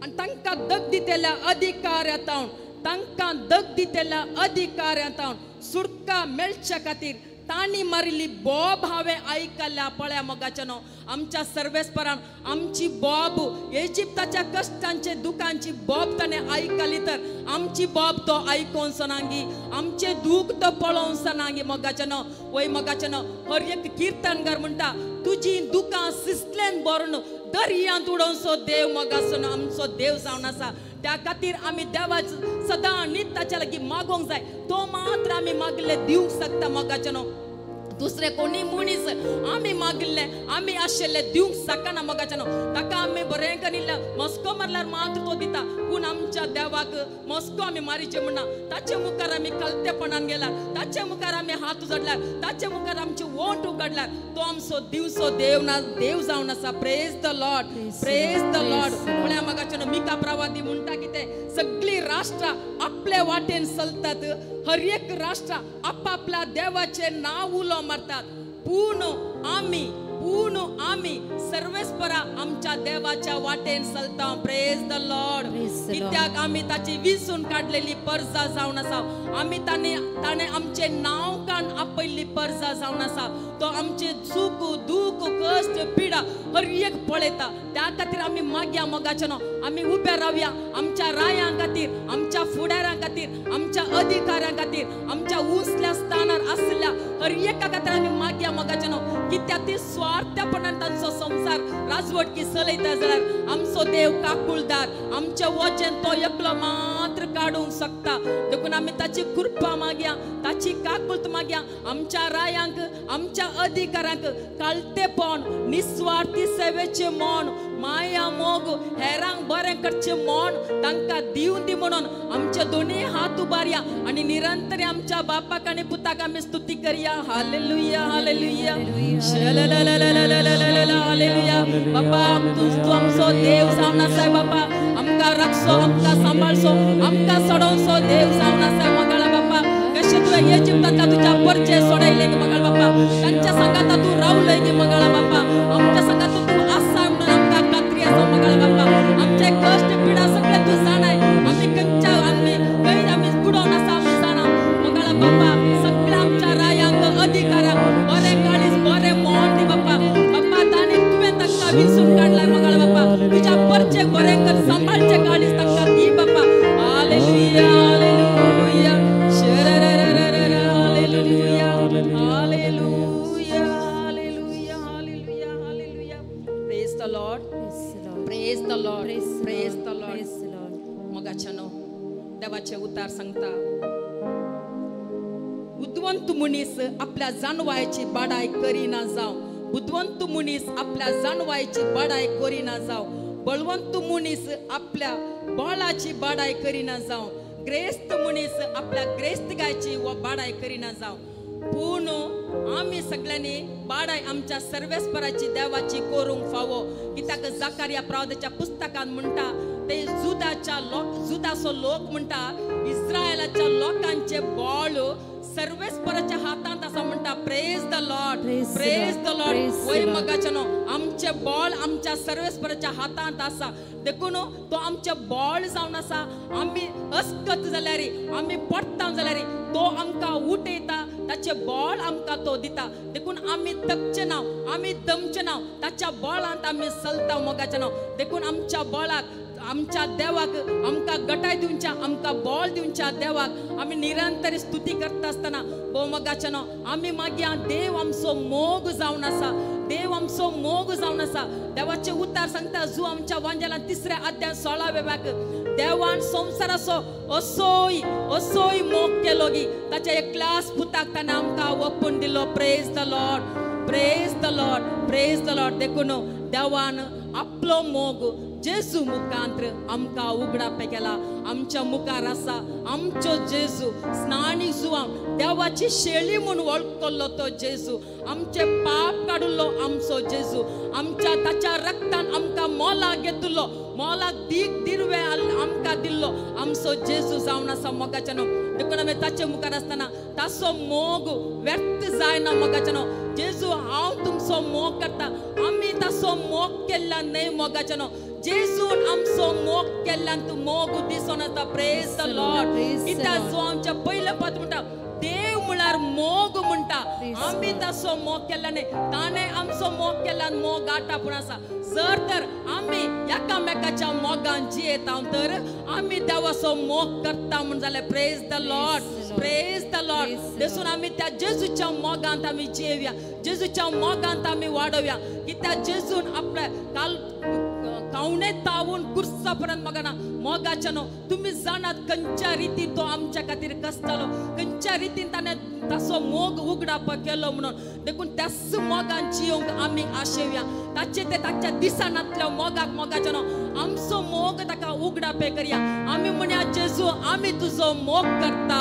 आनी तांकां दग दितेल्या अधिकाऱ्यांतावन तांकां दग दितेल्या अधिकाऱ्यांतावन सुटका मेळच्या खातीर तांणी मारिल्ली बोब हांवें आयकल्या. पळया मोगाच्या न्हू आमच्या सर्वेस्परान आमची बोब इजिप्ताच्या कश्टांचे दुखांची बोब ताणें आयकली तर आमची बोब तो आयकोन सनांगी आमचें दूख तो पळोवन सनांगी. मोगाच्या न्हू वय मोगाच्या न्हू हर एक किर्तनकार म्हणटा तुजी दुखां सिसल्यान भरून दर्यांत उडोवचो देव मोगाचो न्हू आमचो देव जावन आसा. त्या खातीर आमी देवाच सदां नीत ताच्या लागीं मागोंक जाय तो मात्र आमी मागिल्लें दिवंक शकता. मोगाच्या न्हू दुसरे कोणी मनीस आमी मागिल्ले आमी आशिल्ले दिवंक शकना. मोगाच्या न्हू ताका आमी बरें करिल्लें मस्को मारल्यार मात्र तो दिता पूण आमच्या देवाक मस्को आमी मारीचे म्हणना. ताचे मुखार आमी कलतेपणान गेल्यार ताचे मुखार आमी हात उजडल्यार ताचे मुखार आमची वोंट उगडल्यार तो आमचो दिवसो देव ना देव जावन आसा. Praise the Lord. Praise the Lord. पळया मोगाच्या न्हू मिका प्रवादी म्हणटा कितें सगळीं राष्ट्रां आपले वाटेन चलतात हर एक राष्ट्र आपापल्या देवाचें नांव उलो मारतात पूण आमी सर्वेस्परा आमच्या देवाच्या वाटेन चलता. Praise the Lord. कित्याक आमी ताची विसून काडलेली परजा जावन आसा आमी ताणें आमचें नांव कान आपयल्ली परजा जावन आसा. तो आमचे चूक दूख कश्ट पिडा हर एक पळयता. त्या खातीर आमी मागया मोगाच्या न्हू आमी उबे रावया आमच्या रायां खातीर आमच्या फुडारां खातीर आमच्या अधिकाऱ्यां खातीर आमच्या उंचल्या स्थानार आशिल्ल्या हर एका खातीर आमी मागया मोगाच्या न्हू कित्याक ती स्वार्थपणान तांचो संवसार राजवटकी चलयता जाल्यार आमचो देव काकुळदार आमच्या वचन तो एकलो मात्र काडूंक शकता. देखून आमी ताची कृपा मागया ताची काकुळत मागया आमच्या रायांक आमच्या अधिकारांक काळतेपण निस्वार्थी सेवेचें मन माया मोग हेरांक बरें करचें मन तांकां दिवन दी म्हणून आमचे दोनूय हात उबारया आनी निरंतर आमच्या बापाक आनी पुताक आमी स्तुती करया. हालेलुया. हालेलुया. हालेलुया. बापा तूं आमचो देव जावन आसाय बापा आमकां राखचो आमकां सांबाळचो आमकां सोडोवचो देव जावन आसाय मोगाळा बापा. कशें तुवें इजिप्तांतल्या तुज्या परचे सोडयले गे मोगाळ बापा तांच्या सांगाता तूं रावलय गे मोगाळा बापा आमच्या सांगाता विसून काडलाय मोगाळ बापा तुज्या परचेक बरें कर सांबाळचें काळीज तांकां दी बापा. Hallelujah hallelujah hallelujah hallelujah hallelujah hallelujah hallelujah. Praise the Lord, praise the Lord, praise the Lord. मोगाच्यानो देवाचे उतार सांगता बुदवंत मनीस आपल्या जानवायची बाडाय करिना जावं, बुदवंत मनीस आपल्या जानवायची बाडाय करिना जावं, बळवंत मनीस आपल्या बळाची बाडाय करिना जावं, ग्रेस्त मनीस आपल्या ग्रेस्तगायची व बाडाय करिना जावं. पूण आमी सगळ्यांनी बाडाय आमच्या सर्वेस्पराची देवाची करूंक फावो. कित्याक जाकारिया प्रवादाच्या पुस्तकान म्हणटा ते जुदाच्या लोक जुदाचो लोक म्हणटा इस्रायलाच्या लोकांचे बळ सर्वेस्पराच्या हातांत आसा म्हणटा. Praise the Lord, praise the Lord. वय मगाच्यानो आमचे बळ आमच्या सर्वेस्पराच्या हातांत आसा देखून तो आमचे बळ जावन आसा. आमी अस्कत जाल्यार आमी पडटा जाल्यार तो आमकां उठयता, ताचे बळ आमकां तो दिता. देखून आमी थकचे ना, आमी दमचे ना, ताच्या बळांत आमी चलता मोगाचे नांव. देखून आमच्या बळाक आमच्या देवाक आमकां गटाय दिवच्या आमकां बळ दिवच्या देवाक आमी निरंतर स्तुती करता आसतना भोव मोगाचे नांव आमी मागीर देव आमचो मोग जावन आसा, देव आमचो मोग जावन आसा. देवाचे उतार सांगता जू आमच्या वांजेलान 3 अध्याय 16 वाक्य देवान संवसाराचो असोय असोय मोग केलो की ताच्या एकल्याच पुताक ताणें आमकां ओपून दिलो. Praise the Lord, praise the Lord, praise the Lord. देखून देवान आपलो मोग जेजू मुखांत्र आमकां उगडाप केला. आमच्या मुखार आसा आमचो जेजू स्नानी जुवां देवाची शेळी म्हूण वळखल्लो तो जेजू, आमचे पाप काडुल्लो आमचो जेजू, आमच्या ताच्या रक्तान आमकां मोलाक घेतिल्लो, मोलाक दीक दिरवे आमकां दिल्लो आमचो जेजू जावन आसा मोगाच्यानो. देखून आमी ताचे मुखार आसतना ताचो मोग व्यर्थ जायना मोगाच्यानो. जेजू हांव तुमचो मोग करता, आमी ताचो मोग केल्ला न्हय मोगाच्यानो. जेजून आमचो मोग केल्ल्यान तूं मोग दिसून येता. Praise the Lord. कित्याक जो आमच्या पयलें पद म्हणटा देव म्हळ्यार मोग म्हणटा, आमी ताचो मोग केल्ला न्हय, ताणें आमचो मोग केल्ल्यान मोग आटापूण आसा. जर तर आमी एकामेकाच्या मोगान जियेता तर आमी देवाचो मोग करता म्हूण जाल्यार praise the Lord, praise the Lord. देखून आमी त्या जेजूच्या मोगांत आमी जियेवया, जेजूच्या मोगांत आमी वाडोवया. कित्याक जेजून आपल्या काल कावणे तावून कुर्सा पर्यंत मगाना मोगाच्या न्हू. तुमी जाणात खंयच्या रितीन तो आमच्या खातीर कसतालो, खंयच्या रितीन ताणें ताचो मोग उगडाप केलो म्हणून. देखून त्याच मोगान जियोंक आमी आशेवया. ताचे ते ताच्या दिसनातल्या मोगाक मोगाच्या न्हू आमचो मोग ताका उगडापे करया. आमी म्हणया जेजू आमी तुजो मोग करता,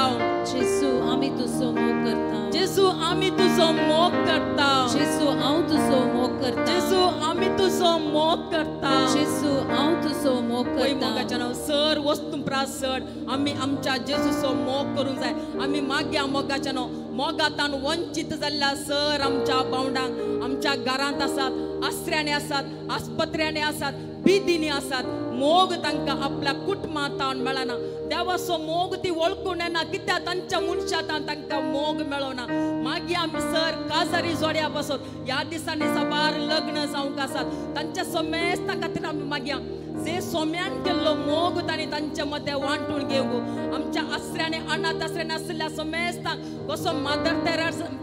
जेजू आमी तुजो मोग करता, जेजू आमी तुजो मोग करता, जेजू हांव तुजो मोग करता, जेजू आमी तुजो मोग करता, जेजू हांव तुजो मोग करता. मोगाच्या नांव सर वस्तू प्रासड आमी आमच्या जेजूचो मोग करूंक जाय. आमी मागया मोगाच्या नांव मोगातान वंचीत जाल्ल्या सर आमच्या भावंडांक आमच्या घरांत आसात, आसऱ्यांनी आसात, आस्पत्र्यांनी आसात, बिदींनी आसात, मोग तांकां आपल्या कुटुंबांत मेळना. देवाचो मोग ती वळखून येना कित्याक तांच्या मनशांत तांकां मोग मेळना. मागीर आमी सर काजारी जोड्या पासत ह्या दिसांनी साबार लग्न जावंक आसात तांच्या समेस्तां खातीर आमी मागया जे सोम्यान केल्लो मोग तांणी तांच्या मदें वांटून घेवंक. आमच्या आसऱ्यांनी अनाथ आसऱ्यांनी आशिल्ल्या समेस्तांक कसो मादर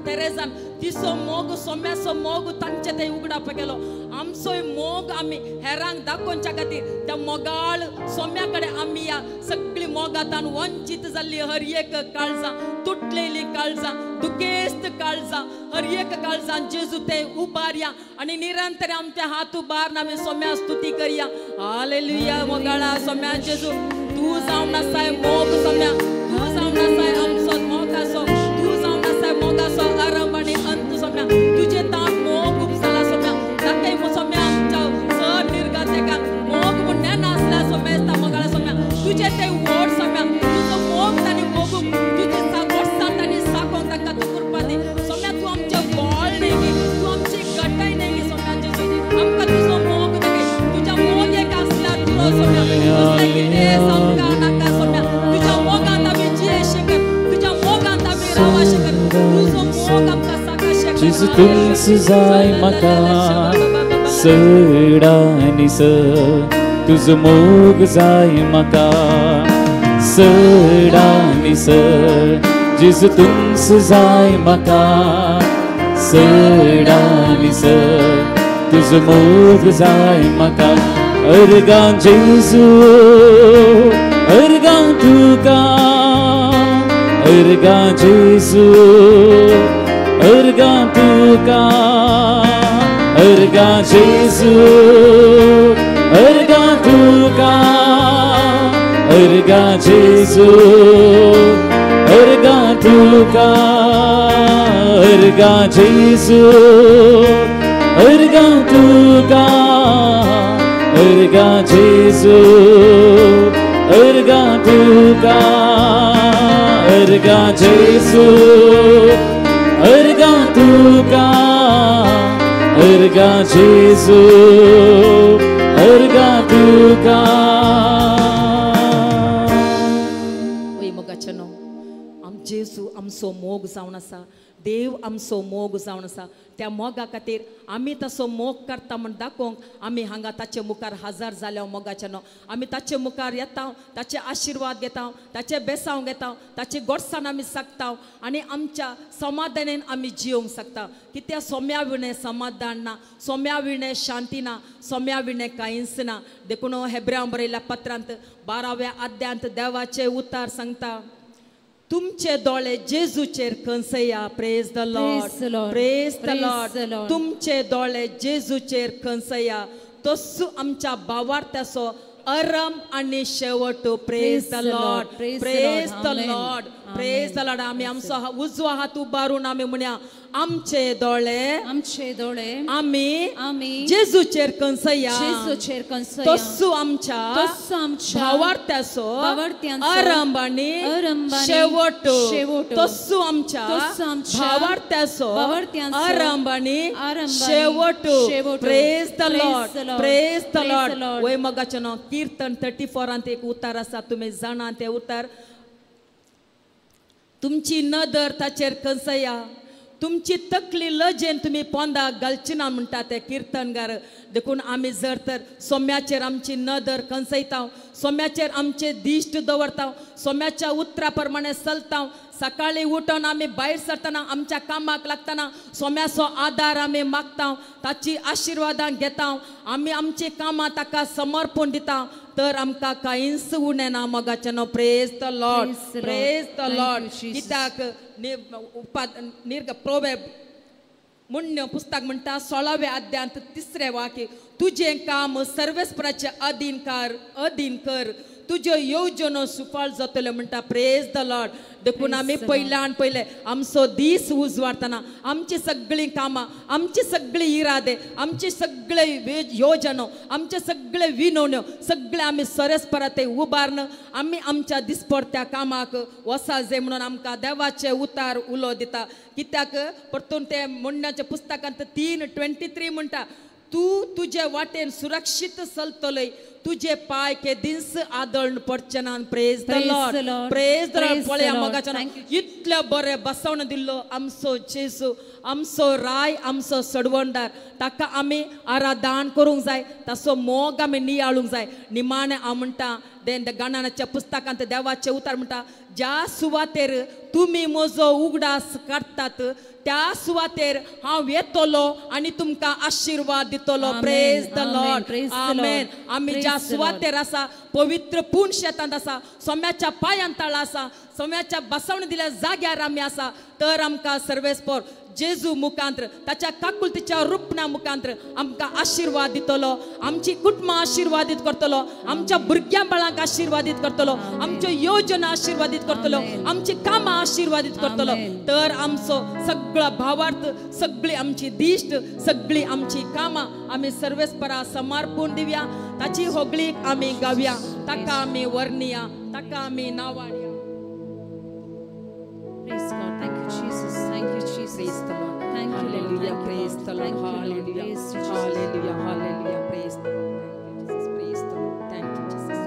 तेरेजान तिचो मोग सोम्याचो मोग तांचे ते उगडाप केलो. आमचोय मोग आमी हेरांक दाखोवच्या खातीर त्या मोगाळ सोम्या कडेन आमी ह्या सगळी मोगातान वंचीत जाल्ली हर एक काळजां, तुटलेली काळजां, दुखेस्त काळजां, हर एक काळजां जेजू ते उबारया आनी निरंतर आमचे हात उबारून आमी सोम्या स्तुती करया. हालेलुया. मोगाळा सोम्या जेजू तूं जावन आसाय मोग सोम्या, तूं जावन आसाय आमचो मोगाचो, तूं जावन आसाय मोगाचो आरंभ आनी अंत सोम्या. तुजे ताण मोग उपजाला सोम्या, दाखय सोम्या आमच्या सर निर्गतेका मोग म्हूण नेनासल्या सोमेस्ता मोगाळा सोम्या. तुजे ते व्हड सोम्या, तुजो मोग तांणी मोगूंक, तुजे गोडसाण तांणी साकोंक तांकां तूं कृपा दी सोम्या. तूं आमचें बळ न्हय गी, तूं आमची गटाय न्हय गी सोम्या जेजू. आमकां तुजो मोग दाखय, तुज्या मोग एक आसल्यार पुरो सोम्या, दुसरें कितें आमकां नाका सोम्या. तुज्या मोगांत आमी जिये शकत, तुज्या मोगांत आमी रावा शकत, तुजो मोग आमकां साका शकत. जेजू तुमचो जाय म्हाका, चड आनी चड तुजो मोग जाय म्हाका चड आनी चड जेजू तुमच जाय म्हाका चड आनी चड तुजो मोग जाय म्हाका अर्गां जेजू अर्गां तुका अर्गां जेजू अर्गां तुका अर्गां जेजू अर्गां तुका अर्गां जेजू अर्गां तुका अर्गां जेजू अर्गां तुका अर्गां जेजू अर्गां तुका अर्गां जेजू अर्गां तुका अर्गां जेजू अर्गां तुका. ओय मोगाचेनो आम जेजू आमचो मोग जावन आसा देव आमचो मोग जावन आसा त्या मोगा खातीर आमी तसो मोग करता म्हण दाखोवंक आमी हांगा ताचे मुखार हजर जाल्या मोगाच्यानो आमी ताचे मुखार येता ताचे आशिर्वाद घेता ताचे बेसांव घेता ताची गोडसाण आमी शकता आनी आमच्या समाधानेन आमी जियोंक शकता. कित्याक सोम्या विणें समाधान ना सोम्या विणें शांती ना सोम्या विणें कांयच ना. देखून हेब्रेवां बरयल्या पत्रांत 12व्या अध्यांत देवाचे उतार सांगता तुमचे दोळे जेजूचेर खंसया. Praise the Lord praise the Lord. तुमचे दोळे जेजूचेर खंसया तस्सू आमच्या भावार्थ्याचो अरम आनी शेवट. Praise the Lord praise the Lord praise the Lord. आमी आमचो उजवो हात उबारून आमी म्हणया आमचे दोळे आमी आमी जेजूचेर कंसया जेजूचेर कंसया तस्सू आमच्या भावार्थ्याचो आरंभ आनी शेवट तस्सू आमच्या भावार्थ्याचो आरंभ आनी शेवट. Praise the Lord praise the Lord. वय मोगाचें कीर्तन 34 एक उतार आसा तुमी जाणा ते उतार. तुमची नदर ताचेर कंसया तुमची तकली लजेन तुमी पोंदाक घालची ना म्हणटा ते किर्तनगार. देखून आमी जर तर सोम्याचेर आमची नदर कंसयता सोम्याचेर आमचे दिश्ट दवरता सोम्याच्या उतरा प्रमाणे चलता सकाळी उठून आमी भायर सरतना आमच्या कामाक लागतना सोम्याचो आदार आमी मागता ताची आशिर्वादां घेता आमी आमची कामां ताका समर्पण दिता तर आमकां कांयच उणें ना मोगाचें. Praise the Lord praise the Lord. कित्याक प्रोवेब मुण्य पुस्तक म्हणटा 16व्या अध्यांत 3 वाक्य तुजें काम सर्वेस्पराचे अधीन कर तुज्यो येवजणो सुफळ जातल्यो म्हणटा. Praise the Lord. देखून आमी पयल्यान पयले आमचो दीस उजवाडतना आमची सगळीं कामां आमची सगळी इरादे आमची सगळे योजनो आमचे सगळे विनवण्यो सगळे आमी सरस्परा ते उबारून आमी आमच्या दिसपडत्या कामाक वसा जाय म्हणून आमकां देवाचे उतार उलो दिता. कित्याक परतून ते म्हणण्याच्या पुस्तकांत 3:23 म्हणटा तूं तुजे वाटेन सुरक्षीत चलतलय तुजे पाय केदींच आदळून पडचे ना. Praise the Lord praise the Lord. पळया मोगाच्या इतले बरें बसवण दिल्लो आमचो जेजू आमचो राय आमचो सडवणदार ताका आमी आराधन करूंक जाय ताचो मोग आमी नियाळूंक जाय. निमाणें हांव म्हणटा देन गाणाच्या पुस्तकांत देवाचें उतार म्हणटा ज्या सुवातेर तुमी म्हजो उगडास काडटात त्या सुवातेर हांव येतलो आनी तुमकां आशिर्वाद दितलो. Praise the Lord amen. आमी ज्या सुवातेर आसा पवित्र पूर्ण शेतांत आसा सोम्याच्या पांयान तळा आसा सोम्याच्या बसवण दिल्या जाग्यार आमी आसा तर आमकां सर्वेस्पर जेजू मुखांत्र ताच्या काकुलतीच्या रुपणा मुखांत्र आमकां आशिर्वाद दितलो आमची कुटुंबां आशिर्वादीत करतलो आमच्या भुरग्यां बाळांक आशिर्वादीत करतलो आमच्यो योजना आशिर्वादीत करतलो आमची कामां आशिर्वादीत करतलो. तर आमचो सगळो भावार्थ सगळी आमची दिश्ट सगळी आमची कामां आमी सर्वेस्परा समर्पूण दिवया ताची होगळीक आमी गावया ताका आमी वर्णिया ताका आमी नावाडया. Praise God. Thank you, Jesus. Thank you, Jesus. Praise the Lord. Thank you, Hallelujah. Lord. Praise the Lord. Hallelujah. Praise you, Jesus. Hallelujah. Hallelujah. Praise. Thank you, Jesus. Praise the Lord. Thank you, Jesus.